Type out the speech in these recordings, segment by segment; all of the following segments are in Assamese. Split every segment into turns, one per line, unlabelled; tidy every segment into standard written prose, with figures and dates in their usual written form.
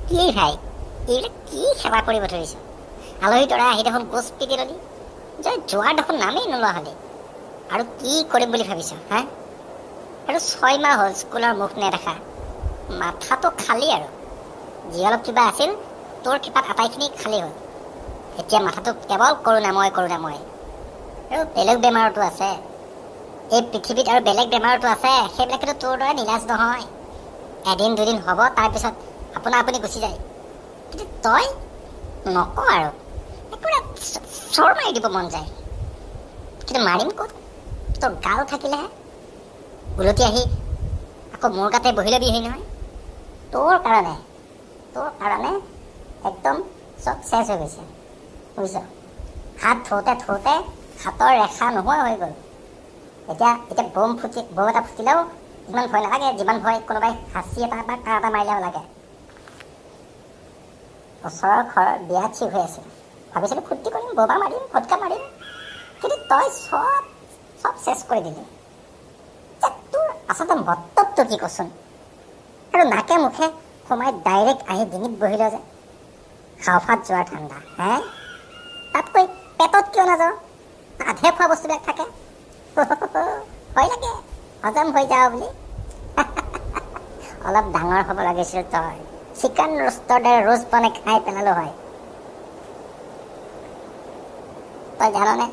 কি ভাই, এইবিলাক কি সেৱা কৰিব ধৰিছ? আলহী দৰা আহি দেখোন গোজ পিটি ল'লি, যোৱাৰ দেখোন নামেই নোলোৱা হ'লি। আৰু কি কৰিম বুলি ভাবিছ হা? আৰু 6 মাহ হ'ল স্কুলৰ মুখ নেদেখা, মাথাটো খালী। আৰু যি অলপ কিবা আছিল তোৰ কৃপাত আটাইখিনি খালী হ'ল। এতিয়া মাথাটো কেৱল কৰোণাময় কৰোণাময়। আৰু বেলেগ বেমাৰতো আছে এই পৃথিৱীত, আৰু বেলেগ বেমাৰতো আছে, সেইবিলাকেতো তোৰ দৰে নিলাজ নহয়। এদিন দুদিন হ'ব, তাৰপিছত আপোনা আপুনি গুচি যায়। কিন্তু তই নকওঁ আৰু, একেবাৰে চৰ মাৰি দিব মন যায়, কিন্তু মাৰিম ক'ত? তোৰ গাল থাকিলেহে। উলটি আহি আকৌ মোৰ গাতে বহি ল'বিহি নহয়। তোৰ কাৰণে, তোৰ কাৰণে একদম চব চেচ হৈ গৈছে বুজিছ। হাত ধুওঁতে ধুওঁতে হাতৰ ৰেখা নোহোৱা হৈ গ'ল। এতিয়া এতিয়া বম ফুটি, বম এটা ফুটিলেও ইমান ভয় নালাগে যিমান ভয় কোনোবাই হাঁচি এটা বা কাঁহ এটা মাৰিলেও লাগে। ওচৰৰ ঘৰৰ বিয়া ঠিক হৈ আছিল, ভাবিছিলোঁ ফূৰ্তি কৰিম, বোমা মাৰিম, ফটকা মাৰিম, কিন্তু তই চব চব চেচ কৰি দিলি। তোৰ আচলতে মতলবটো কি কচোন? আৰু নাকে মুখে সোমাই ডাইৰেক্ট আহি ডিঙিত বহি লয় যে, হাওফাত যোৱাৰ ঠাণ্ডা হে। তাতকৈ পেটত কিয় নাযাওঁ? তাতহে খোৱা বস্তুবিলাক থাকে। ভয় লাগে হজম হৈ যাওঁ বুলি। অলপ ডাঙৰ হ'ব লাগিছিল তই, চিকেন ৰোষ্টৰ দৰে ৰোষ্ট বনাই খাই পেলালো হয়। তই জাননে,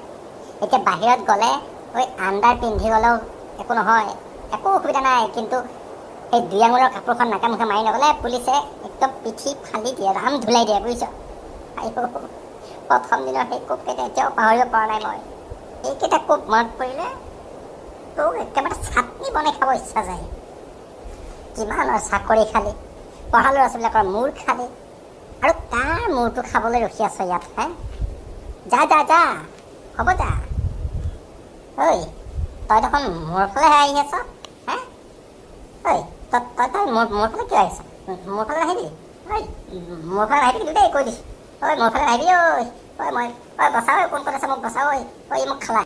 এতিয়া বাহিৰত গ'লে ঐ আণ্ডাৰ পিন্ধি গ'লেও একো নহয়, একো অসুবিধা নাই, কিন্তু সেই দুই আঙুলৰ কাপোৰখন নাকে মুখে মাৰি নগ'লে পুলিচে একদম পিঠি ফালি দিয়ে, ৰাম ধুলাই দিয়ে বুজিছ। প্ৰথম দিনৰ সেই কোপকেইটা এতিয়াও পাহৰিব পৰা নাই মই। এইকেইটা কোপ মনত পৰিলে তোক একেবাৰে চাটনি বনাই খাব ইচ্ছা যায়। কিমান আৰু চাকৰি খালি, পঢ়া ল'ৰা ছোৱালীবিলাকৰ মূৰ খালি, আৰু কাৰ মূৰটো খাবলৈ ৰখি আছ ইয়াত হে? যা যা যা, হ'ব যা। ঐ তই দেখোন মোৰ ফালেহে আহি আছ হে? ঐ তই তই তই মোৰ মোৰ ফালে কিয় আহিছ? মোৰ ফালে নাহিবি ঐ, মোৰ ফালে নাহিবি কিন্তু দেই, কৈ দিছোঁ। ঐ মোৰ ফালে নাহিবি ঐ। ঐ মই, ঐ বচা ঐ, কোন ক'ত আছে মোক বচা ঐ। ঐ মোক খালা।